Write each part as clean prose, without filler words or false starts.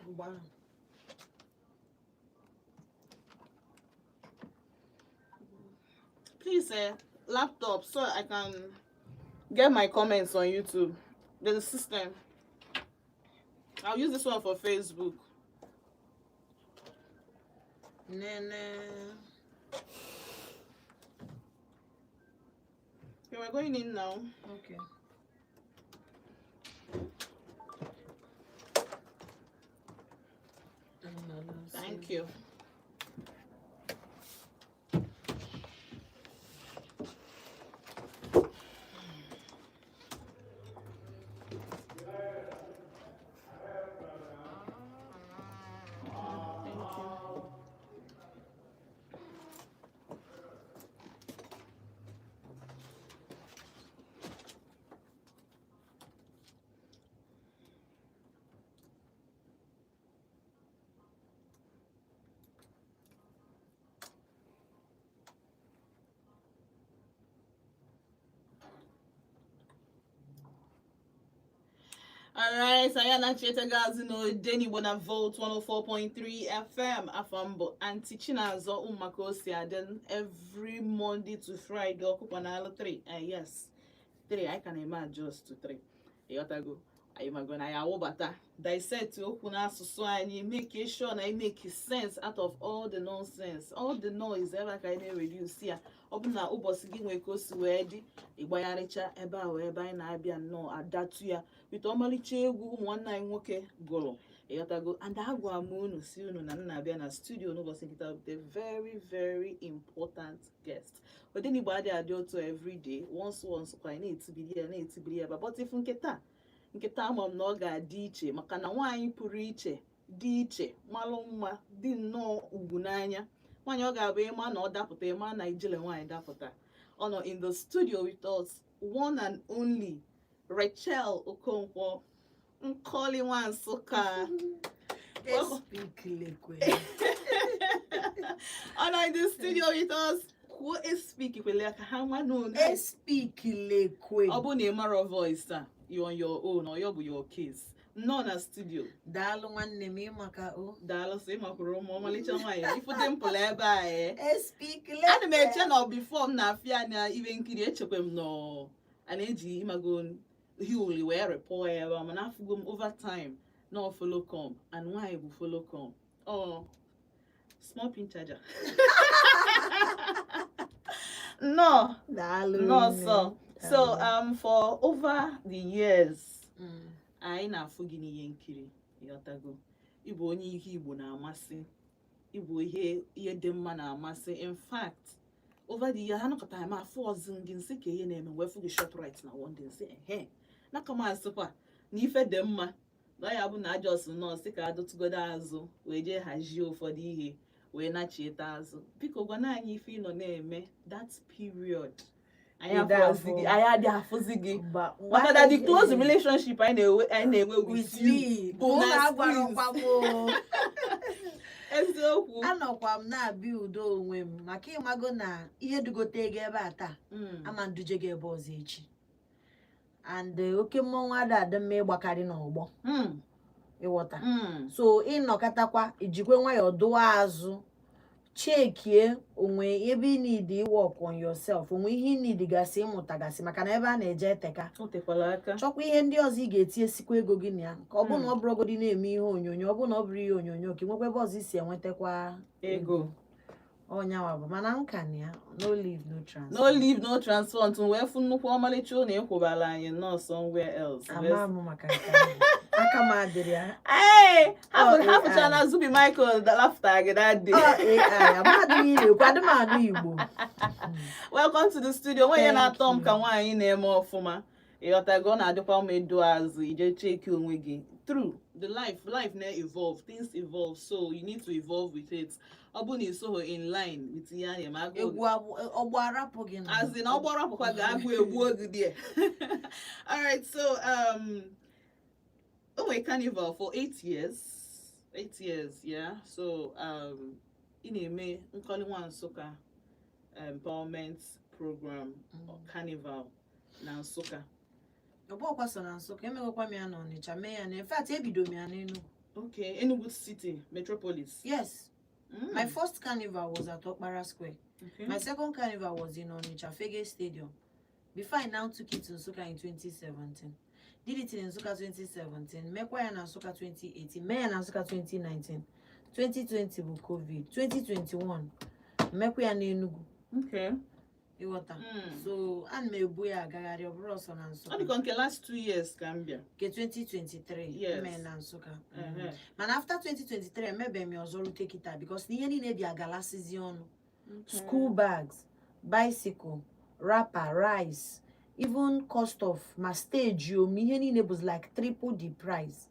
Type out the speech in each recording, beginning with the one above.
Mgbe ahụ. Please, laptop, so I can get my comments on YouTube. There's a system. I'll use this one for Facebook. Nene. Okay, we're going in now. Okay. Thank you. Thank you. Alright, anyị anachieta gaazị n'Odenigbo na Volt 104.3 FM. Afọ mbụ Aunty Chinazọ ụmụaka o si adị every Monday to Friday ọkụkọ na alụ 3. Yes, 3 anyị ka na-eme adjust to 3. Ịghọtago? Anyị mago na ya awụbata dissect okwu n'asụsụ anyị, make sure na anyị make sense out of all the nonsense, all the noise ebe a ka anyị na-reduce ya. Ọ bụ na ụbọchị gị nwee ka o si wee dị, ịgbagharịcha ebe a wee ebe anyị na-abịa nnọọ adatu ya with ọmalịcha egwu ụmụ nwanne anyị nwoke gụrụ. Ịghọtago? And agwa m unu si unu na m na-abịa na studio n'ụbọchị nkịta with a very, very important guest. Odenigbo adịghị adị otu everyday. Once once kwa anyị na-etibiri ya, na-etibiri ya, but ifu nkịta nkịta, ama m na ọ ga-adị iche maka na nwaanyị pụrụ iche, dị iche, malụ mma, dị nnọọ ugwu n'anya. Nwaanyị ọ ga-abụ ịma na ọ dapụta, ịma na ijele nwaanyị dapụta. Ọ nọ in the studio with us, one and only Rachel Okonkwo, Nkoli nwa Nsụka. Speak. Ọ nọ in the studio with us. Kwuo "speak" kwele ka ha nwa n'onu. Speak lekwe. Ọ bụ na ị marọ voice a, you on your own or your bụ your case. Nnọọ na studio. Daalụ nwanne m, ịmaka o. Daalụ sị, ịmakwuru ụmụ ọmalịcha nwaanyị ifute mpụla ebe a ee. Speak. Ana m eche na ọ before m na-afịa na ibe nkiri, echekwa m nọ a na-eji ịmago hiuli wee repọ ya ebe a, mana afụgo m over time na ọ follow come and nwaanyị bụ follow come ọ small pin charger. Nnọọ. Daalụ. Nnọọ. Nne. So for over the years, anyị na-afụ gị n'ihe nkiri. Ịghọtago? Ịbụ onye ihe Igbo na-amasị, ịbụ ihe dị mma na-amasị. In fact, over the year ha nọkọtara m afụ ọzọ gị, nsị ka ihe na-eme wee fụ gị Shoprite na one day, nsị ehe n'aka m, asịkwa na ife dị mma na ya bụ na ajọs nọọsụ ka adọtụgodo azụ wee jee hazie ụfọdụ ihe wee nachieta azụ. Biko gwana anyị ife ị nọ na-eme that period anyị Ide afụzi gị. afụ. Anyị adịghị afụzi gị Mba, maka na the close relationship anyị na-enwe with with you me bụ bụ na na agwarọkwa m o. Eziokwu. Anọkwa m na-abịa udo onwe m maka ịmago na ihe dugote ego ebe a taa ama nduje gị ebe ọzọ echi, and oke mmọnwụ ada adị mma ịgbakarị n'ọgbọ. Ịghọta? So ịnọkọtakwa, ijikwe nwayọọ dụwa azụ, chekie onwe ebe ị need work on yourself, onwe ihe ị need gasị ịmụtagasị, maka na ebe a na-eje eteka. O tekwala aka. Chọkwa ihe ndị ọzọ ị ga-etinyesikwa ego gị na ya, ka ọ bụ na ọ bụrụgodị na-eme ihe onyonyo, ọ bụ na ọ bụrụ ihe onyonyo, ka ị nwekwa ebe ọzọ isi enwetakwa ego. Ọnyanwa bụ mana nka na ya, no leave, no transfer. No leave, no transfer. Ntụ wee fụ nnukwu ọmalịcha ụlọ ịkwụbara anyị nnọọ somewhere else. Ama m maka nke ahụ. Aka m adịrị ya. Ee, Oh, hapụcha AI. na Zubi Michael laughter gị that day. Ọ AI amadị ihe na-ekwu, adị m anụ Igbo. Welcome to the studio. Nwaanyị Thank na-atọ m ka you. nwaanyị na-eme ọfụma. Ịghọtago? Ọ na-adịkwa mma edo azụ ije cheki onwe gị through the life. Life na-evolve, things evolve, so you need to evolve with it. Ọ bụ na isoghị in line with ihe a na-eme, agụụ Egwu ọgbọ arapụ gị na as in ọ gbọrọpụkwa gị, agụ egbuo gị there. Alright, so o nwere carnival for 8 years, 8 years, yeah. So ị na-eme Nkọli Nwa Nsụka empowerment program carnival na Nsụka. Ọbọkwa so na Nsụka, emegokwa m ya na Ọnịcha, mee ya na, in fact, ebido m ya n'Enugu. Okay, Enugu City Metropolis. Yes. My first carnival was at Okpara Square. My second carnival was in Onitsha, Fegge Stadium, before I now took it to Nsukka in 2017. Did it in Nsukka 2017, mekwa ya na Nsukka 2018, mee ya na Nsukka 2019. 2020 bụ COVID. 2021 mekwa ya n'Enugu. Ịghọta? Mm. So ana m ebu ya agagharị, ọ bụrụ ọsọ na Ọ Nsukka. dịka nke last 2 years ka m bịa. Nke 2023 mee na Nsukka. Mana after 2023 emebeghị m ya ọzọ rute kịta, because na ihe niile bịa galasizi ọnụ. School bags, bicycle, wrapper, rice, even cost of ma stage o, ma ihe niile bụ like triple the price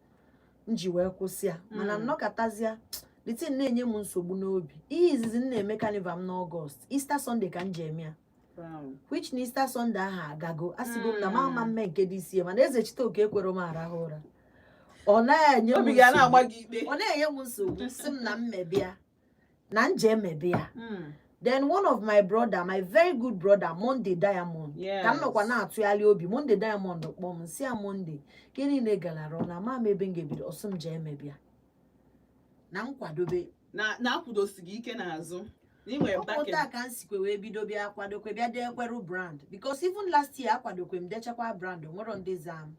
m ji wee kwụsị ya. Mana nnọkọtazịa, the thing na-enye m nsogbu n'obi. Ihe izizi m na-eme carnival m n'Ọgọst, Easter Sunday ka m ji eme ya, which na Easter Sunday ahụ agago. Asịgo m na ma ama mme nke dị isi ya, mana Eze Chiteoke ekwere m arahụ ụra. Ọ na-enye m Obi ga nsogbu. na-agba gị ikpe. Ọ na-enye m nsogbu, si m na m mebịa, na nje emebe ya. Then one of my brother, my very good brother, Monday Diamond, ka m nọkwa na-atụgharị obi, Monday Diamond kpọọ m, si ya, "Monday, ke niile galara ọ na ama m ebe m ga-ebido." Ọsọ m jee emebịa na nkwadobe. Na na-akwụdosi gị ike n'azụ na ị nwere Ọ bụ backing. taa ka m sikwe wee bido bịa kwadokwe, bịa dee ekweru brand, because even last year akwadokwe m, dechakwa brand, nwero ndị zam,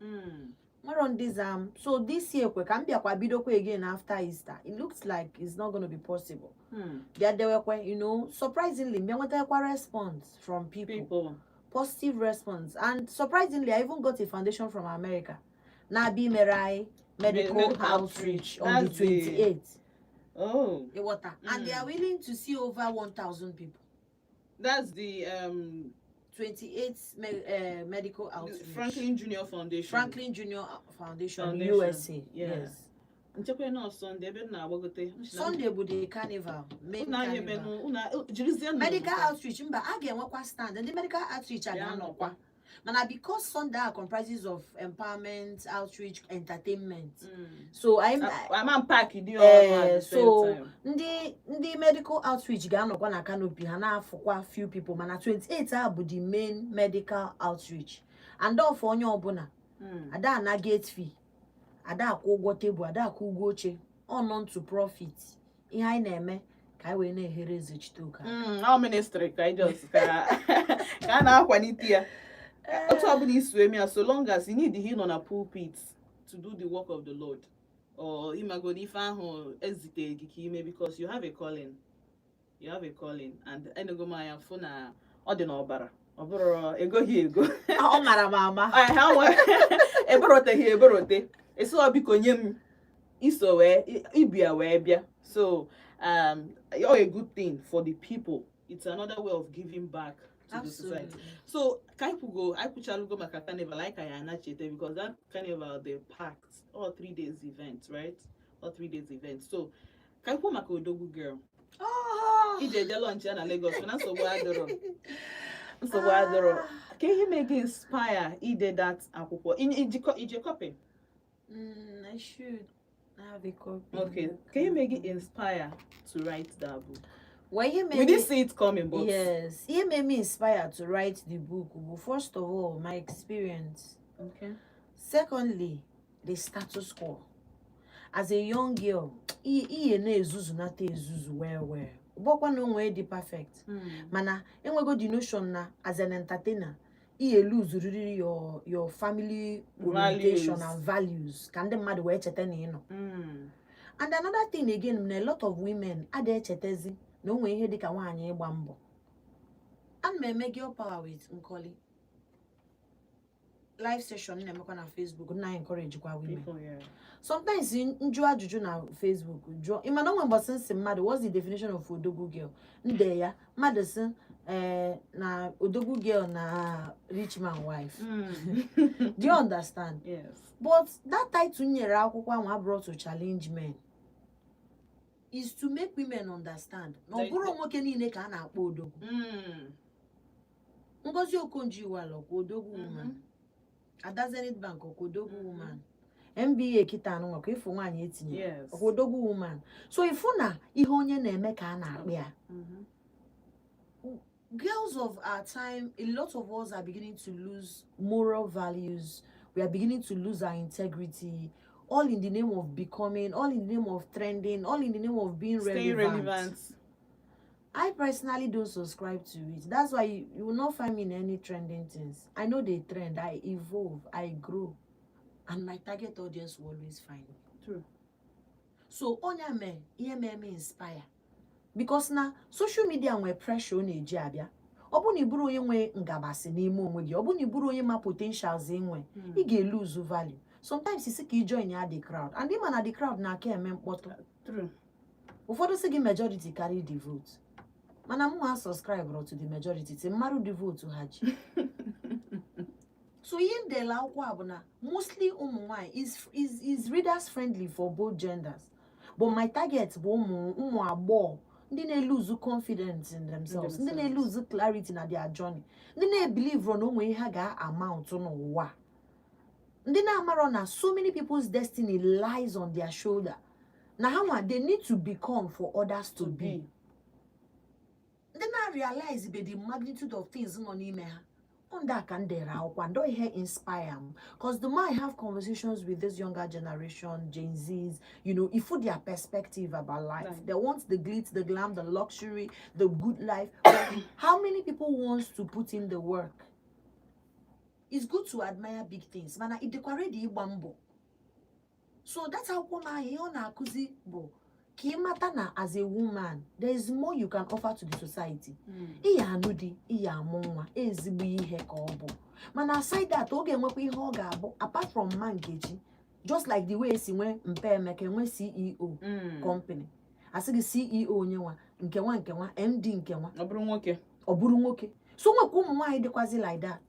nwero ndị zam. So this year kwe ka m bịakwa bidokwa again after Easter. It looks like it's not gonna be possible. Bịa dewekwe, surprisingly bịa nwetakwa response from people, People. Positive response. And surprisingly, I even got a foundation from America na-abịa imere anyị medical Medical outreach on the That's the 28th. Oh, Ịghọta? And they are willing to see over 1000 people. That's the 28th medical outreach. Franklin Junior Foundation. Franklin Junior Foundation, Foundation, USA. yeah. Yes. Nchekwa na Sunday ebe m na-agbagote. Sunday bụ the carnival, main Unu ahịa ebe carnival. unu jirizie nụ Medical outreach, mba, a ga-enwekwa stand. Ndị medical outreach a ga-anọkwa, mana because Sunday a comprises of empowerment, outreach, entertainment, so I'm Ama pack dị ọnụ at the same so time. ndị medical outreach ga-anọkwa na canopy ha na-afụkwa few people, mana 28 a bụ the main medical outreach and of onye ọbụla. Ada ana gate fee, ada akwụ ụgwọ tebụl, ada akwụ ụgwọ oche, ọ non to profit. Ihe anyị na-eme ka anyị wee na-ehere Eze Chiteoke aka. Ọ ministry ka anyị just ka a na-akwalite ya. Otu ọbụla isu eme ya, so long as you need ịnọ na pulpit to do the work of the Lord or ịmagodo ife ahụ ezite gị ka ime, because you have a calling, you have a calling, and enego m anya fụ na ọ dị n'ọbara, ọ bụrụ egoghị ego. Ọ mara m ama. Ay, ha nwe eboroteghị eborote esi ọ, biko nye m iso wee ịbịa wee bịa. So ọ a good thing for the people. It's another way of giving back to the society. So ka anyị kwugo, anyị kwuchalugo maka carnival, anyị ka ya anachete, because that carnival dey packed, all 3 days event, right? All 3 days event. So ka anyị kwuo maka Odogwu Girl. Oh. Ije eje launch ya na Lagos, mana nsogbu adịrọ, nsogbu adịrọ. Ka ihe mee gị inspire ide that akwụkwọ? Ije copy? I should have a copy. Okay, ka ihe mee gị inspire to write that book? Well, ihe We made didn't see it coming, but Yes, ihe made me inspire to write the book bụ, first of all, my experience. Secondly, the status quo. As a young girl, ihe na-ezuzu nata ezuzu well well. Ọbụkwa na onwe dị perfect. Mana enwego the notion na as an entertainer, ihe lose riri your family orientation Values. and values ka ndị mmadụ wee cheta na ị nọ. And another thing again, na a lot of women ada echetezi na o nwee ihe dịka nwaanyị ịgba mbọ. Ana m eme Girl Power with Nkoli live session na-emekwa na Facebook, na encourage kwa women. People, yeah. Sometimes njụ ajụjụ na Facebook, jụọ, ị mana onwe mbọsị nsị mmadụ, "What's the definition of odogwu girl?" Nde ya mmadụ sị ee na odogwu girl na rich man wife. Do you understand? Yes. But that title nyere akwụkwọ ahụ abụrụ to challenge men, is to make women understand na ọ bụrụ nwoke niile ka a na-akpọ odogwu. Ngozi Okonjo-Iweala ọkwa odogwu woman? Ada Zenith Bank ọkwa odogwu woman? NBA kịta anụ nwakwa ịfụ nwaanyị etinye, ọkwa odogwu woman? So ịfụ na ihe onye na-eme ka a na-akpị ya. Girls of our time, a lot of us are beginning to lose moral values. We are beginning to lose our integrity. All in the name of becoming, all in the name of trending, all in the name of being Staying relevant. Relevant. I personally don't subscribe to it. That's why you will not find me in any trending things. I know they trend. I evolve, I grow, and my target audience will always find me. True. So onye mee ihe mee me inspire, because na social media nwee pressure ọ na-eji abịa. Ọ bụrụ na ị bụrụ onye nwe ngabasị n'ime onwe gị, ọ bụrụ na ị bụrụ onye ma potentials enwe, ị ga-elose value. Sometimes isi ka ị join ya the crowd, and ịma na the crowd na-aka eme mkpọtụ. True. Ụfọdụ sị gị majority carry the vote, mana mụ ha subscribe to the majority ti mmarụ the vote ha ji. So ihe ndela akwụkwọ a bụ na mostly ụmụ nwanyị is readers friendly for both genders, but my target bụ ụmụ agbọghọ ndị na-elose confidence in themselves, ndị themselves. Na-elose clarity na their journey, ndị na-ebelieve na onwe ihe ha ga-amount n'ụwa, ndị na-amarọ na so many people's destiny lies on their shoulder, na ha nwa they need to become for others to be, ndị na-realize be the magnitude of things nọ n'ime ha. Ndị a ka m dere akwụkwọ ndo ihe inspire m, cause the more I have conversations with this younger generation, Gen Zs, if their perspective about life, they want the glitz, the glam, the luxury, the good life, but how many people wants to put in the work? It's good to admire big things, mana ị dịkwa ready ịgba mbọ? So that's akwụkwọ m ahụ. Ihe ọ na-akụzi bụ ka ị mata na as a woman, there is more you can offer to the society. Ị ya anụ di, ị ya amụ nwa, ezigbo ihe ka ọ bụ, mana aside that, ọ ga-enwekwa ihe ọ ga-abụ apart from mma Nkechi. Just like the way esi nwee mpe Emeka, enwe CEO company, asị gị CEO onye nwa nke nwa nke nwa, MD nke nwa. Ọ bụrụ nwoke. Ọ bụrụ nwoke. So nwekwa ụmụ nwaanyị dịkwazi like that.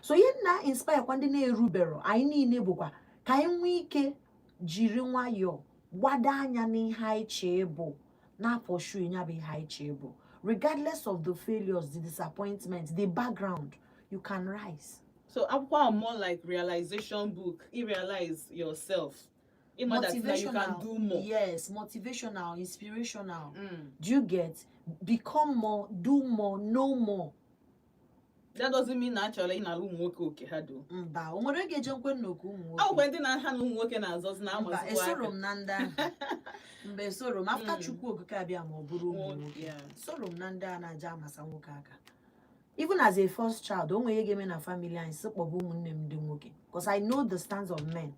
So ihe na inspire kwa ndị na-erubero anyị niile bụkwa ka anyị nwee ike jiri nwayọọ gbado anya n'ihe anyị chee bụ na-apursue ya, bụ ihe anyị chee bụ, regardless of the failures, the disappointment, the background, you can rise. So akwụkwọ ahụ more like realization book. You realize yourself. Ịma that na you can do more. Yes, motivational, inspirational. Do you get? Become more, do more, know more. That doesn't mean na achọrọ ị na-alụ ụmụ nwoke oke ha do. Mba, o nwere oge eje nkwe nnọkọ ụmụ nwoke. Ọ ndị na ha na ụmụ nwoke na-azọzi na Mba, amazikwa esoro aka. M na ndị ahụ. Mba, esoro m after Chukwu Okike abịa ma ọ bụrụ ụmụ nwoke. Soro m na ndị a na-aja amasa nwoke aka. Even as a first child, o nwere ihe ga-eme na family anyị sị kpọba ụmụnne m ndị nwoke, because I know the stance of men.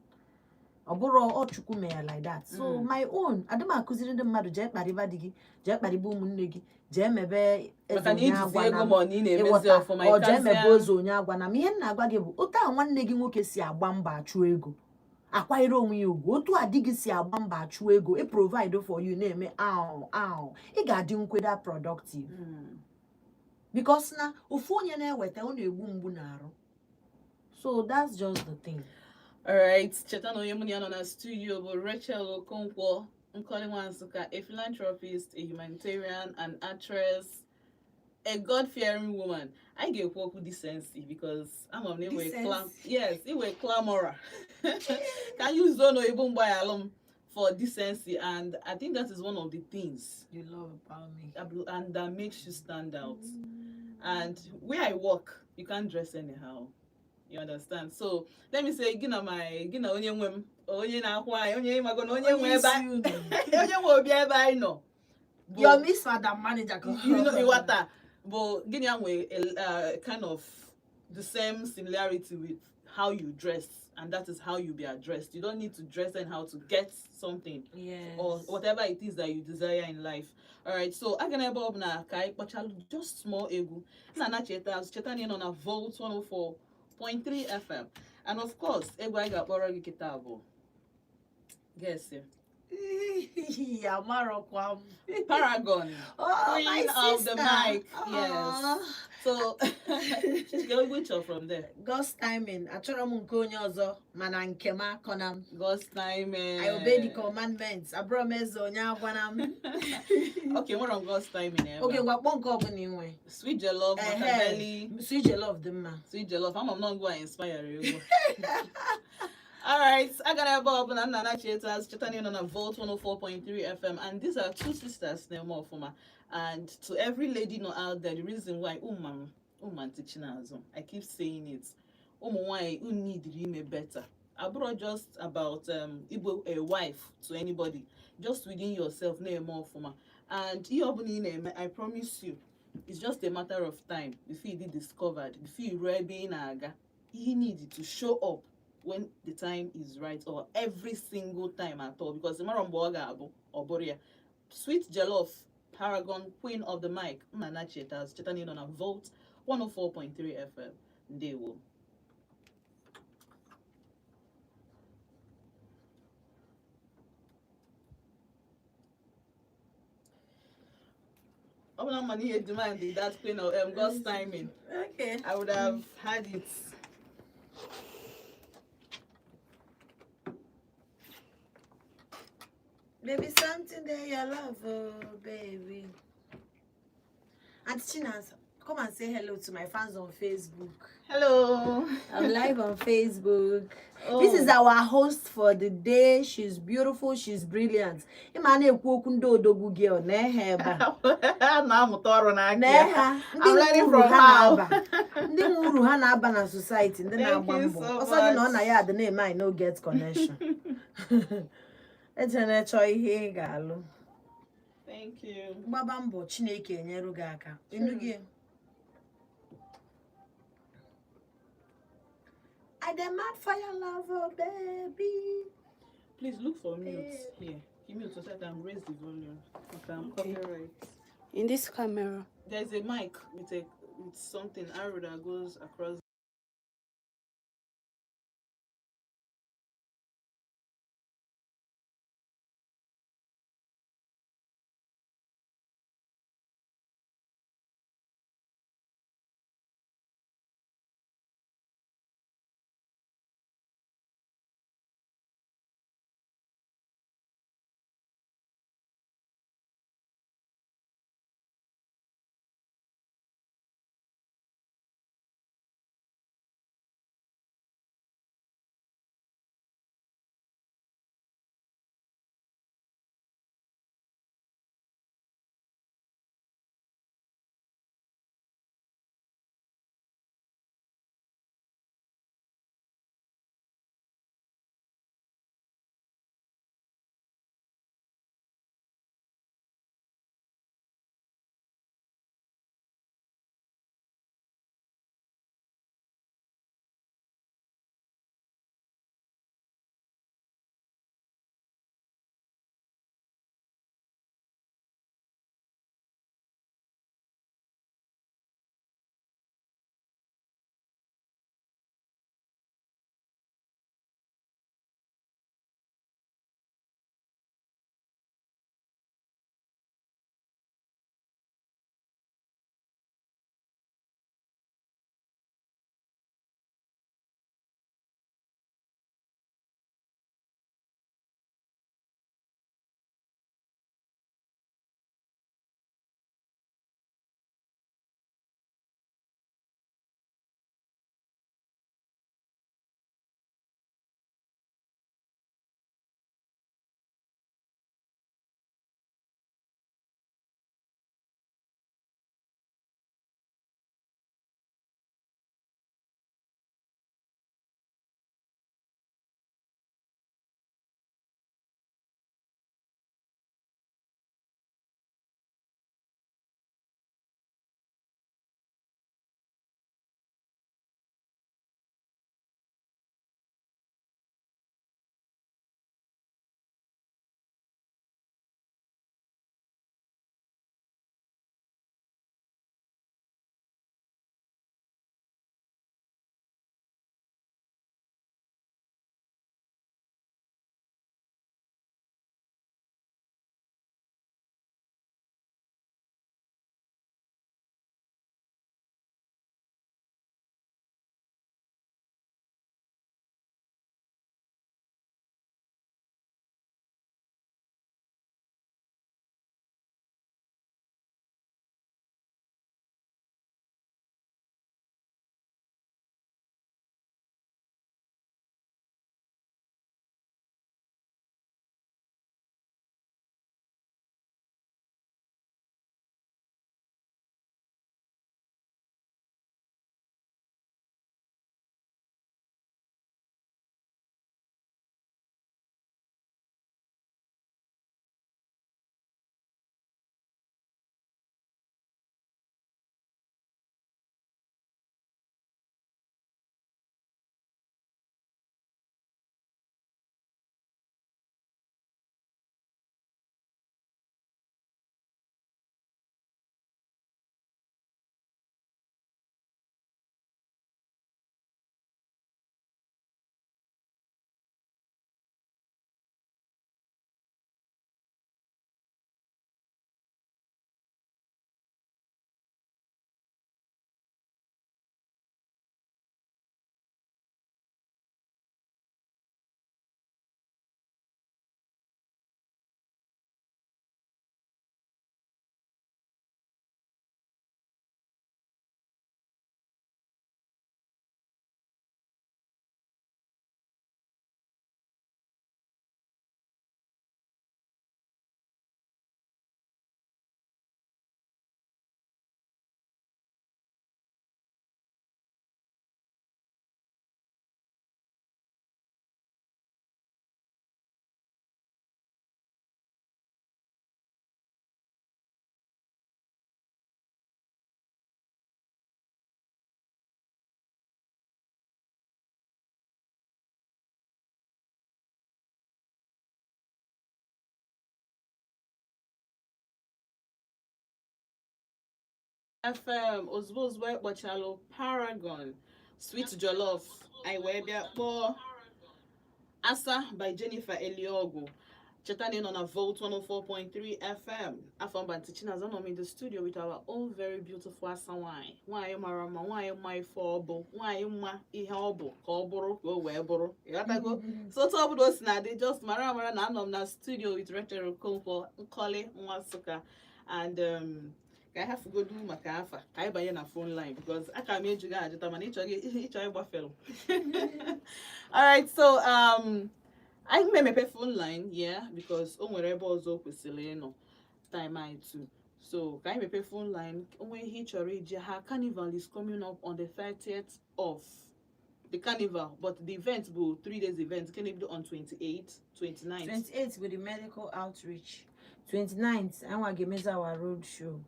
Ọ bụrụ ọ Chukwu mee ya like that. So my own, adị m akụziri ndị mmadụ jee kparịba di gị, jee kparịba ụmụnne gị, jee mebe eze Maka na onye ijizi agwa ego na m. ma ọ na ị na-emezi Ịghọta? ọfụma. Ọ jee ịkazịa- mebe ozu onye agwa na m. Ihe m na-agwa gị bụ otu a nwanne gị nwoke si agba mbọ achụ ego, akwanyere onwe ya ugwu, otu a di gị si agba mbọ achụ ego e provide for you, na-eme ahụ ahụ, ị ga-adị nkweda productive, because na ofu onye na-eweta, ọ na-egbu mgbu n'arụ. So that's just the thing. Alright, cheta na onye mụ na ya nọ na studio bụ Rachel Okonkwo Nkoli Nwansuka, a philanthropist, a humanitarian, an actress, a God-fearing woman. Anyị ga-ekwu okwu decency because ama m na iwe clam, Decency. Yes, iwe clamora. Can you zone oyibo mgbaghalụ m for decency? And I think that is one of the things you love about me and that makes you stand out. And where I work, you can't dress anyhow. You understand? So let me say, gị na my, gị na onye nwe m, onye na-akwụ anyị, onye ịmago na onye nwe ebe onye nwe obi ebe anyị nọ bụ- Your miss madam manager. Ịghọta, bụ gịnị ya nwe kind of the same similarity with how you dress, and that is how you be addressed. You don't need to dress anyhow to get something or whatever it is that you desire in life. Alright, so aga na ebe ọ bụ na ka anyị kpọchalụ just small egwu na na cheta azụ. Cheta na ị nọ na Volt 104.3 FM, and of course egwu anyị ga-akpọrọ gị kịta bụ, guess ya. Amarọkwa m. Paragon. Oh, my Queen of the sister. Mic, yes. Aw. So get which from there. God's timing. Achọrọ m nke onye ọzọ, mana nke m akọna m. God's timing. I obey the commandments. Abụrọ m eze onye agwana m. Okay, nwere m God's timing ebe a. Oge ngwa kpọọ nke ọbụla ị nwe. Sweet Jollof. Ehe. Machiavelli. Sweet Jollof dị mma. Sweet Jollof, ama m na ngwa inspire egwu. Alright, agara ebe ọbụla nna na cheta azụ. Cheta na ị nọ na Volt 104.3 FM, and these are two sisters na-eme ọfụma. And to every lady nọ out there, the reason why ụmụ Aunty Chinazụ, I keep saying it, ụmụ nwanyị unu need ime better. Abụrụ just about ịbụ a wife to anybody, just within yourself na-eme ọfụma, and ihe ọbụla ị na-eme, I promise you, it's just a matter of time before you dị discovered, before you ruo ebe ị na-aga. Ihe need to show up when the time is right, or every single time at all, because mara mgbe ọ ga-abụ ọ bụrụ ya. Sweet Jollof, Paragon Queen of the Mic, mma na cheta cheta na ị nọ na Volt 104.3 FM. Ndewo. Ọ bụla mma na ihe demand that queen of God's timing. Okay. I would have had it. Baby, something there you love, oh, baby. Auntie Chinasa, come and say hello to my fans on Facebook. Hello. I'm live on Facebook. Oh. This is our host for the day. She's beautiful. She's brilliant. Ịma na-ekwu okwu ndị odogwu girl na-ehe ebe a. Na-amụta ọrụ n'aka Nee ya. ha, ndị I'm nwe learning uru from ha her. na-aba. Ndị nwe uru ha na-aba na society, ndị Thank na-agba you mbọ. so Ọsọ gị na ọ much. na ya adị na-eme I no get connection. Ejena chọọ ihe ị ga-alụ. Thank you. Gbaba mbọ, Chineke enyeru gị aka. Ịnụ gị? I dey mad for your love, oh baby. Please look for mute here. You mute so that I can raise the volume. Okay, I'm copyright. In this camera. There's a mic with something arrow that goes across. FM. Ozugbo ozugbo anyị kpọchalụ Paragon Sweet Jollof, anyị wee bịa kpọọ Asa by Jennifer Eliogu. Cheta na ị nọ na Volt 104.3 FM. Afọ mba ntị Chinazọ nọ m in the studio with our own very beautiful asa nwanyị, nwaanyị mara mma, nwaanyị mma ife ọ bụ, nwaanyị mma ihe ọ bụ ka ọ bụrụ, ka o wee bụrụ. Ịghọtago? So otu ọbụla o si na-adị, just mara amara na anọ m na studio with Rachel Okonkwo Nkọli nwa Nsụka. And ka anyị hafugodu maka afa, ka anyị banye na phone line, because aka m eju gị ajụta mana ịchọghị ịchọ ịgbafelu. Alright, so anyị na-emepe phone line, yeah, because o nwere ebe ọzọ o kwesịrị ịnọ time anyị too. So ka anyị mepe phone line, onwe ihe ị chọrọ iji ha. Carnival is coming up on the 30th of the carnival, but the event bụ 3 days event nke na-ebido on 28, 29. 28 with the medical outreach. 29th, anwa ga-emezi our road show.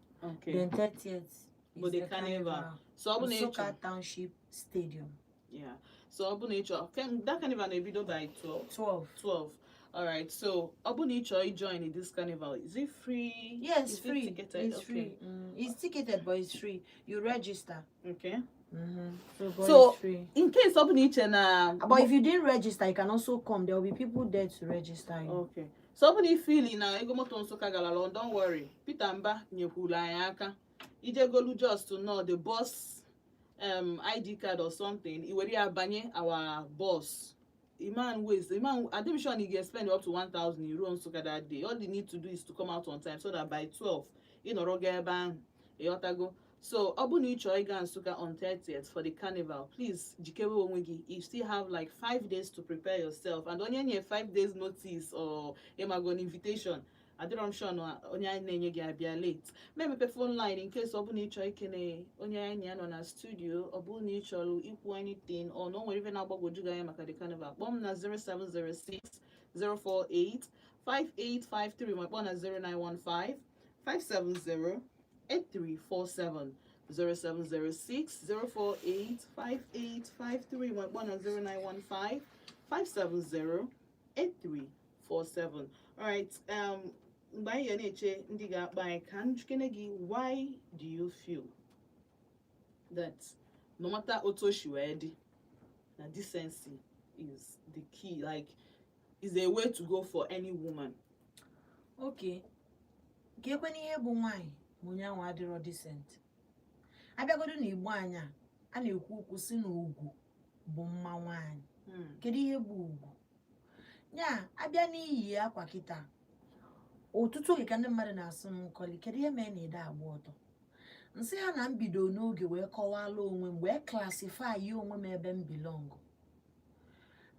Then 30th is bụ the carnival. So ọ bụ na ịchọ Nsukka Township Stadium. Yeah, so ọ bụ na ịchọ that carnival na-ebido by 12. 12. 12. Alright, so ọ bụ na ịchọ join this carnival, is it free? Yes, Is it free. ticketed? It's free. It's ticketed, but it's free. You register. So, but it's free. In case ọ bụ na iche na But if you didn't register, you can also come. There will be people there to register you. Okay, so ọ bụ na ifili na ego moto Nsụka gara lọ, don't worry, Peter Mba nyekwuru anyị aka ijegolu just to know the bus ID card or something, i were ya banye our bus. Iman waste iman admission, sure you get spend up to €1000 Nsụka that day. All you need to do is to come out on time so that by 12 ị nọrọ gaa ebe ahụ. Ịghọtago? So ọ bụ na ị chọọ ịga Nsụka on 30th for the carnival, please jikewe onwe gị. You still have like 5 days to prepare yourself, and onye nye 5 days notice or ịmago an invitation, adịrọ m sure na onye anyị na-enye gị abịa late. Ma emepe phone line in case ọ bụ na ị chọọ ikene onye anyị na ya nọ na studio, ọ bụrụ na ị chọrọ ikwu anything or na o nwere ife na-agbagwoju gị anya maka the carnival, kpọọ m na 0706 048 5853, ma kpọọ na 0915 570 8347. 0706 048 5853, ma kpọọ na 0915 570 8347. Alright, mgbe anyị ga na-eche ndị ga-akpa anyị, ka m jụkene gị, why do you feel that no matter otu o si wee dị, na decency is the key, like is a way to go for any woman? Okay, ka ekwe n'ihe bụ nwaanyị ma onye ahụ adịrọ decent. Abịagodo na Igbo anyị a na-ekwu okwu si na ugwu bụ mma nwaanyị. Kedu ihe bụ ugwu ya? Abịa n'iyi akwa kịta, ọtụtụ oge ka ndị mmadụ na-asụ m, "Nkọli, kedu ihe mere na ide agba ọtọ?" Nsị ha na m bido n'oge wee kọwala onwe m, wee classify onwe m ebe m belong.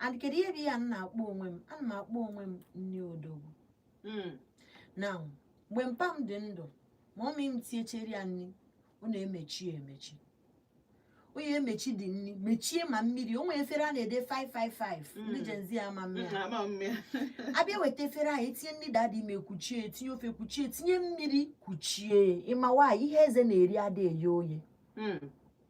And kedu ihe bụ ihe a m na-akpọ onwe m? Ana m akpọ onwe m nne odogwu. Now, mgbe mpa m dị ndụ, ma ọmị m tiechere ya nri, ọ na-emechi ya emechi, onye emechi dị nri mechie ma mmiri. O nwere efere a na-ede 555. Ndị Gen Z ama mmiri. Ama m ya. Abịa weta efere ahụ, etinye nri dada ime, kwuchie, etinye ofe, kwuchie, tinye mmiri, kwuchie. Ịma nwaanyị ihe eze na-eri ada eye oye.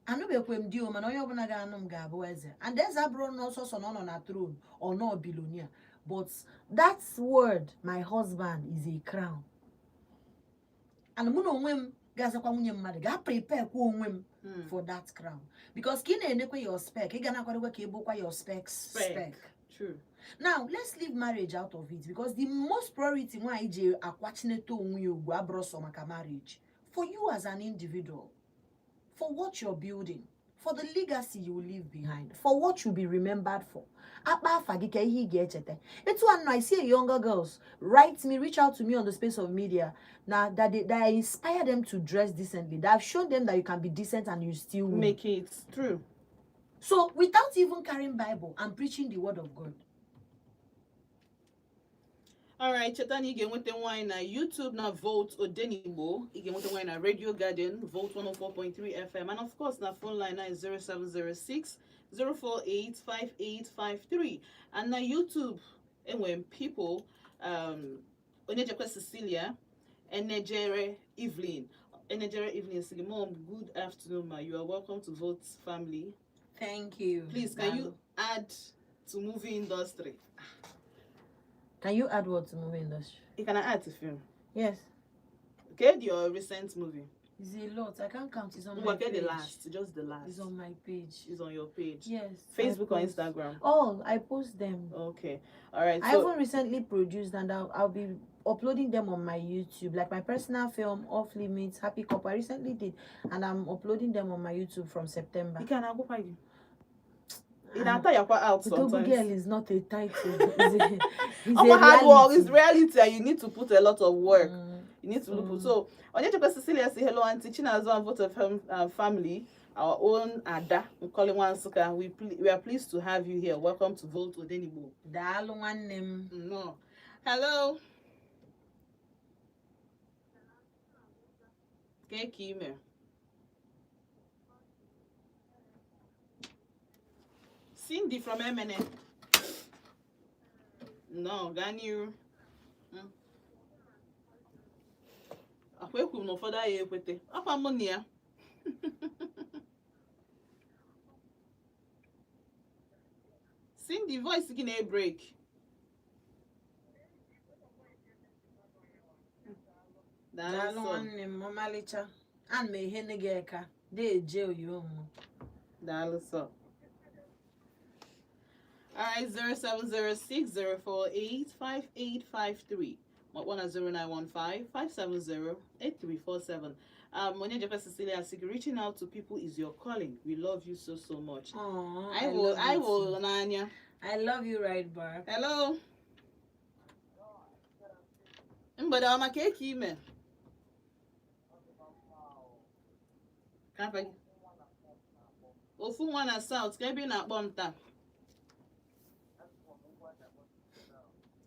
Anụbekwe m di o, mana onye ọbụla ga-anụ m ga-abụ eze. And eze abụrụ na ọsọsọ na ọ nọ na throne or nọ billionaire, but that word, my husband, is a crown. And mụ na onwe m ga-azakwa nwunye mmadụ, ga-prepare kwa onwe m for that crown, because ka ị na-enekwa your spec, ị ga na-akwadokwa ka ị bụkwa your specs Spec. Spec. True. Now let's leave marriage out of it, because the most priority nwaanyị ji akwachinete onwe ya ugwu abụrụ sọ maka marriage. For you as an individual, for what you're building, for the legacy you will leave behind, for what you'll be remembered for. Akpa afa gị, ka ihe ị ga-echeta. Etu a nọ, I see younger girls write me, reach out to me on the space of media na that I inspire them to dress decently, that I've shown them that you can be decent and you still win. Make it true. So without even carrying Bible and preaching the word of God. Alright, cheta na ị ga-enweta nwaanyị na YouTube na Volt Odenigbo. Ị ga-enweta nwaanyị na Radio Garden, Volt 104.3 FM, and of course na phone line na 0706 048 5853. And na YouTube, enwere m people, Onyejekwe Cecilia, Enejere Evelyn. Enejere Evelyn sị gị, "Mom, good afternoon, ma. You are welcome to Volt family." Thank you. Please, can you add to movie industry? Can you add what to movie industry? You can add to film. Yes. Okay, your recent movie. It's a lot. I can't count. It's on my Ngwa, get page. the last, just the last. It's on my page. It's on your page. Yes. I Facebook or post. Instagram? All I post them. Okay. All right. I So even recently produced, and I'll be uploading them on my YouTube, like my personal film, Off Limits, Happy Couple. I recently did, and I'm uploading them on my YouTube from September. Ike na-agwụkwa gị. Ị na-ata yakwa out Odogwu sometimes. Girl is not a title. It's Ọkwa a hard work. It's reality. reality and you need to put a lot of work. You need to look. So Onyechukwu Cecilia say, "Hello, Auntie Chinazo and Vote of Family, our own Ada Nkoli Nwansuka. We are pleased to have you here. Welcome to Volt Odenigbo." Daalụ, nwanne m. No. Hello. Ke ka ime? Cindy from MNN. No, gaa n'iru. Akwa ekwuru m na ụfọdụ anyị ekwete. Akwa mụ na ya. Cindy, voice gị na-ebreak. Daalụ, Daalụ sọ. nwanne m ọmalịcha. Ana m ehene gị eka. Deeje oyo m. Daalụ sọ. All right, 07060485853. What one at 0915-570-8347. Onyejefe Cecilia Asigi, reaching out to people is your calling. We love you so so much. Aw, I will love I you will too. n'anya. I love you right back. Hello. Mgbede ọma, ka eke ime? Ka afa gị? Ofu nwa na South, ka ebe ị na-akpọ m taa.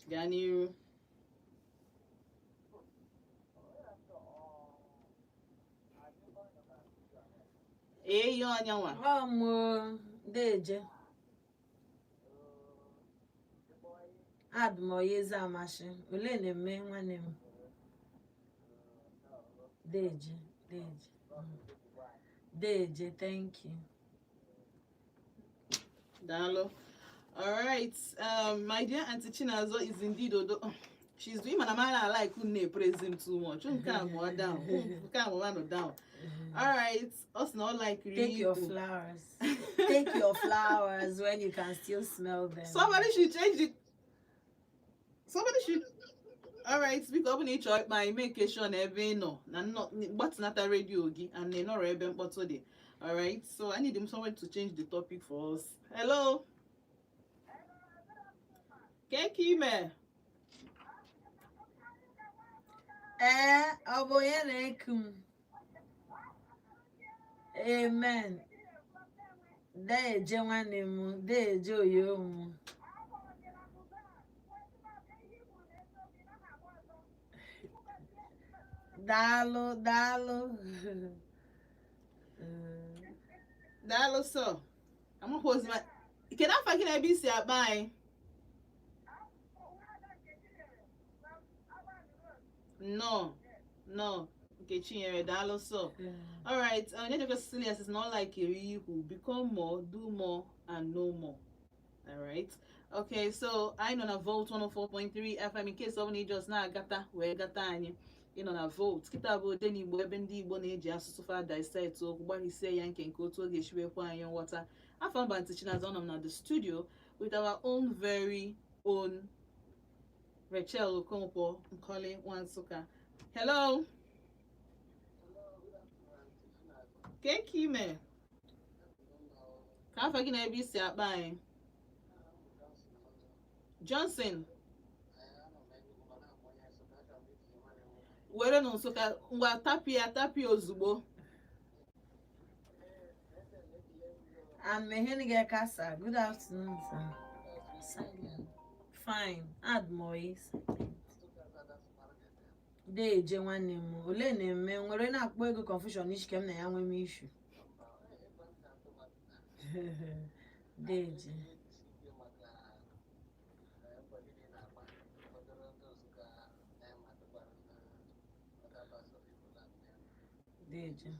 Gaa n'iru. Ee, ihe ọnyanwa. Ọ mụ, deeje. Adụ m oya eze amasị. Ole na-eme, nwanne m? Deeje, deeje. Deeje, thank you. Daalụ. All right. My dear Auntie Chinazo is indeed Odo. She's doing mana mara like unu praise him too much. Nke a mụọ down. Nke a mụọ nọ down. All right. Us not like Take your flowers. Take your flowers when you can still smell them. Somebody should change it. Somebody should. All right, biko, ọ bụ na ị chọrọ ịkpa anyị, make sure na ebe ị nọ na gbatịnata redio gị and na ị nọrọ ebe mkpọtụ dị. All right, so I need someone to change the topic for us. Hello. Ke ka ime? Ee, ọ bụ onye na-eku m? Amen. Deeje, nwanne m, deeje oyo m. Daalụ, daalụ. Daalụ sọ. Amakwa ozi ma kedu afa gị na ebe i si akpa anyị? Nnọọ, nnọọ, Nkechinyere, daalụ sọ. All right, Onyejekwe Cecilia says, not like Iri, become more, do more, and know more. All right. Okay, so anyị nọ na Volt 104.3 FM, in case ọ bụla just na-agata wee gata anyị. Ị nọ na Volt. Kịta bụ Odenigbo, ebe ndị Igbo na-eji asụsụ fa dissect okwu, gbalịsie ya nke nke otu ọ ga-esi wekwa anyị nghọta. Afọ mba Ntị Chinazọ nọ m na the studio with our own very own Rachel Okonkwo Nkoli Nwansuka. Hello. Ke ka ime? Ka afa gị na ebe i si akpa anyị? Johnson. Were nụ Nsụka, ngwa, tapịa tapịa ozugbo. And Mehenige Kasa, good afternoon, sir. Silent. Fine. Add more. Silent. Deeje, nwanne m, ole na-eme nwere na-akpọ ego confusion n'ishike m na ya nwee m issue. Deeje. Deeje.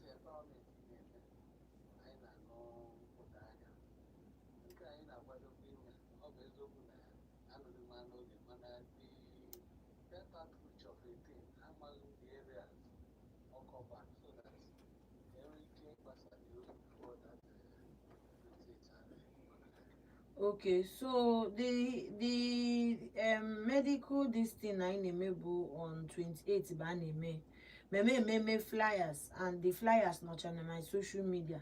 Okay, so the medical this thing anyị na-eme bụ on 28 bụ a na-eme meme ememe flyers, and the flyers nọcha na my social media.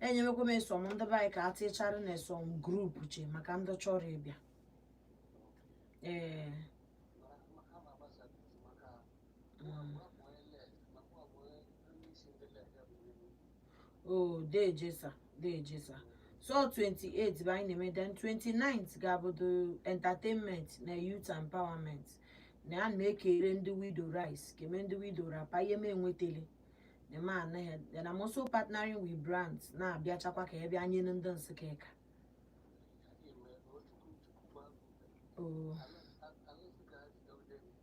Enyemekwa m some ndị be anyị ka atịchara na some group che maka ndị chọrọ ịbịa. Ee. Oh, deje sir, deje sir. So 28 bụ anyị na-eme, then 29th ga-abụdo entertainment na youth empowerment, na a na-ekere ndị widow rice, keme ndị widow wrapper, ihe m enwetele na ma anaghị. Then I'm also partnering with brands na-abịachakwa ka ebe anyị ndị Nsụka ịka. Oh,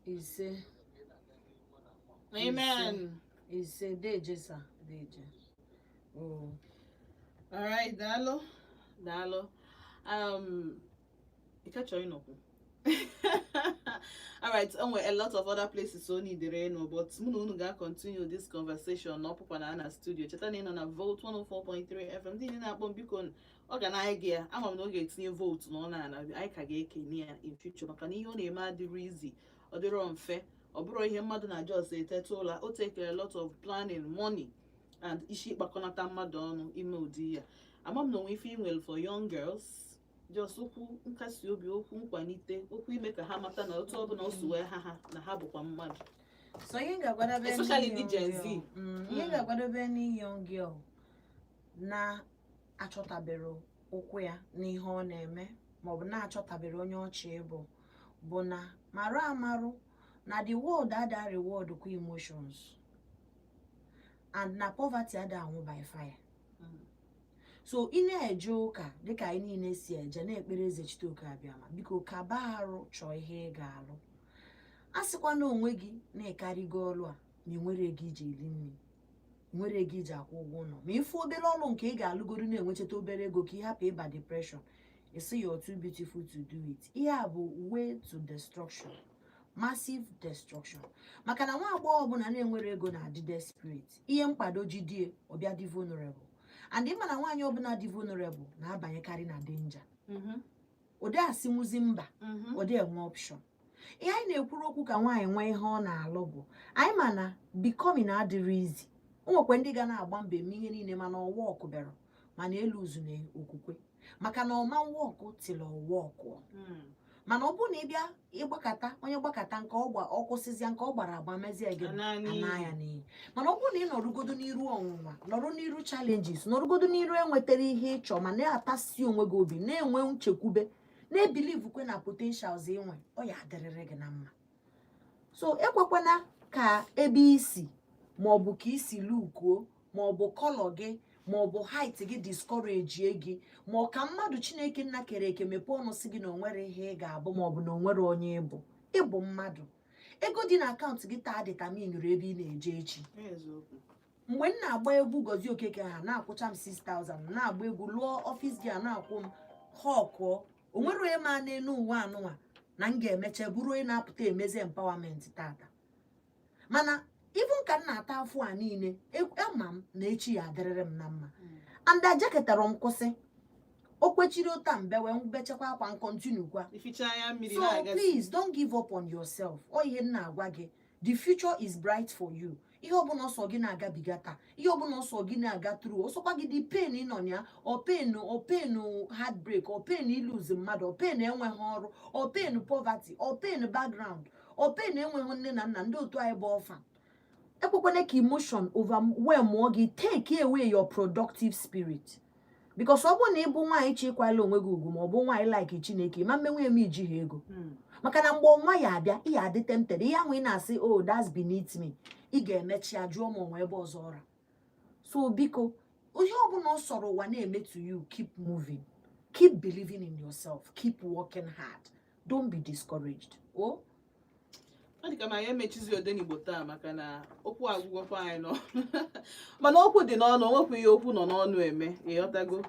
ise. Amen. Ise, deje sir, deje. Oh. All right, daalụ, daalụ. Ị ka chọrọ ịnọkwu? All right, o nwere a lot of other places o nidere ịnọ, but mụ na unu ga-continue this conversation na ọpụkwa na na studio. Cheta na ị nọ na Volt 104.3 FM. Ndị niile na-akpọ m, biko, ọ ga na gị ya, ama m na ọ ga-etinye Volt na ọ na-ana, anyị ka ga-ekene ya in future, maka na ihe ọ na-eme adịrị easy, ọ dịrọ mfe, ọ bụrụ ihe mmadụ na just eteta ụla. O take a lot of planning, money and isi ịkpakọnata mmadụ ọnụ ime ụdị ya. Ama m na onwe ife ị nwere for young girls, just okwu nkasi obi, okwu nkwalite, okwu ime ka ha mata na otu ọbụla o si wee ha ha na ha bụkwa mmadụ. So ihe m ga-agwadobe Especially ndị ndị Gen young Z. girl, ihe m ga-agwadobe ndị young girl na-achọtabere ụkwụ ya n'ihe ọ na-eme, maọbụ na-achọtabere onye ọchị ịbụ, bụ na marụ amarụ na the world ada reward kwa emotions, and na poverty ada anwụ by fire. So ị na-eje ụka dịka anyị niile si eje na-ekpere eze Chiteoke Abịama, biko kaba arụ chọọ ihe ị ga-alụ. A sịkwa na onwe gị na-ekarịgo ọlụ a, na ị nwere ego iji eri nri, nwere ego iji akwụ ụgwọ ụlọ, ma ịfụ obere ọlụ nke ị ga-alụgoro na-enwechata obere ego ka ị hapụ ịba depression, isi you're too beautiful to do it. Ihe a bụ way to destruction, massive destruction, maka na nwa agbọghọ ọbụla na-enwere ego na-adị desperate, ihe mkpado jidie ọbịa dị vulnerable, and ịma na nwaanyị ọbụla dị vulnerable na-abanyekarị na danger. Ụdị asịnwuzi mba, ụdị enwe option. Ihe anyị na-ekwuru okwu ka nwaanyị nwee ihe ọ na-alụ bụ anyị ma na becoming adịrị izi. O nwekwa ndị ga na-agba mbọ eme ihe niile, mana ọwa ọkụ bịara, mana elu uzu na okwukwe, maka na ọma wọkụ till ọwa ọkụ. Mana ọ bụrụ na ị bịa ịgbakọta onye gbakọta nke ọ gba, ọ kwụsịzịa nke ọ gbara agba, mezie gị Ana n'iyi. Ana ya n'iyi. Mana ọ bụrụ na ị nọrụgodo n'iru ọnwụnwa, nọrụ n'iru challenges, nọrụgodo n'iru enwetara ihe ịchọ, ma na-atasi onwe gị obi, na-enwe nchekwube, na-ebilivukwe na potentials inwe, ọ ya adịrịrị gị na mma. So ekwekwana ka ebe isi, maọbụ ka isi lukuo, maọbụ colour gị, maọbụ height gị discourage gị, ma ọ ka mmadụ Chineke nna kere eke mepee ọnụ si gị na onwere ihe ị ga-abụ, maọbụ na onwere onye ịbụ. Ịbụ mmadụ. Ego dị na akaụntụ gị taa determinụrụ ebe ị na-eje echi. Eziokwu. Mgbe m na-agba egwu Gozie Okeke, ha na-akwụcha m 6000, m na-agba egwu lụọ office gị a na-akwụ m ha ọkụọ. O nwere onye ma n'elu ụwa anụnwa na m ga-emecha bụrụ onye na-apụta emezi empowerment tata. Mana even ka m na-ata afọ a niile, ama m na echi ya adịrịrị m na mma. And ajeketara m kwụsị o kwechiri ụta mbe wee bechakwa akwa m continue kwa. Ificha anya mmiri So na-agasị. please don't give up on yourself. Ọ ihe m na-agwa gị, the future is bright for you. Ihe ọbụla ọsọ gị na-agabiga taa, ihe ọbụla ọsọ gị na-aga through, ọsọkwa gị dị pain ịnọ na ya, ọ pain, ọ pain heartbreak, ọ pain ilose mmadụ, ọ pain enweghị ọrụ, ọ pain poverty, ọ pain background, ọ pain enweghị nne na nna, ndị otu anyị bụ orphan, ekwekwana ka emotion overwhelm gị, take away your productive spirit, because ọ bụrụ na ị bụ nwaanyị chikwala onwe gị ugwu, ma ọ bụ nwaanyị like Chineke, ma mmenwe eme iji ha ego, maka na mgbe ọnwa ya abịa, ị ya adị tempted. Ihe ahụ ị na-asị, "Oh, that's beneath me," ị ga-emechi ya jụọ ma onwe ebe ọzọ ọra. So biko, ihe ọbụla ọ sọrọ ụwa na-eme to you, keep moving, keep believing in yourself, keep working hard, don't be discouraged. Oh. Ọ dị ka ma anyị emechizi Odenigbo taa, maka na okwu agwụgwọkwa anyị nọ, mana okwu dị n'ọnụ, onwekwa ihe okwu nọ n'ọnụ eme. Ịghọtago?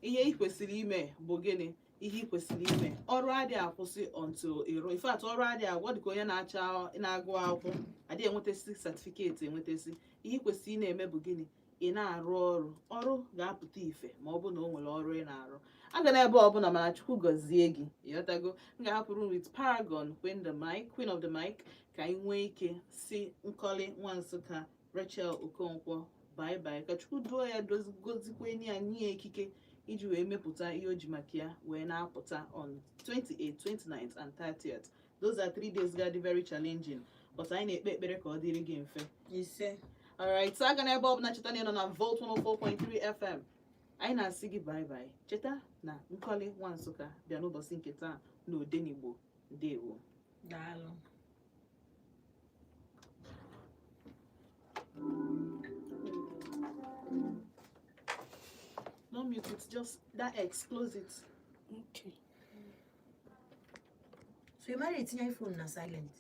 Ihe ị kwesịrị ime bụ gịnị? Ihe ị kwesịrị ime, ọrụ adịghị akwụsị until ịrụ. In fact, ọrụ adịghị agwụ. Ọ dị ka onye na-acha na-agụ akwụkwọ adịghị enwetasị certificate enwetasị. Ihe ị kwesịrị ị na-eme bụ gịnị? Ị na-arụ ọrụ, ọrụ ga-apụta ife ma ọ bụ na o nwere ọrụ ị na-arụ aga n'ebe ọbụla. Mana Chukwu gọzie gị, ịghọtago? M ga-ahapụrụ with Paragon, queen the mic, queen of the mic, ka anyị nwee ike si Nkọli nwa Nsụka, Rachel Okonkwo, bye bye. Ka Chukwu duo ya, gozikwa enyi ya, nye ya ikike iji wee mepụta ihe o ji maka ya wee na-apụta on 28, 29th and 30th. Those are 3 days ga-adị very challenging, but anyị na-ekpe ekpere ka ọ dịrị gị mfe. Ise. Alright, so aga n'ebe ọbụla, cheta na ị nọ na Volt 104.3 FM. Anyị na-asị gị bye bye. Cheta na Nkọli nwa Nsụka bịa n'ụbọchị nke taa na Odenigbo. Ndewo. Daalụ. No mute it, just that X, close it. Okay. So ị mara etinye iPhone na silent?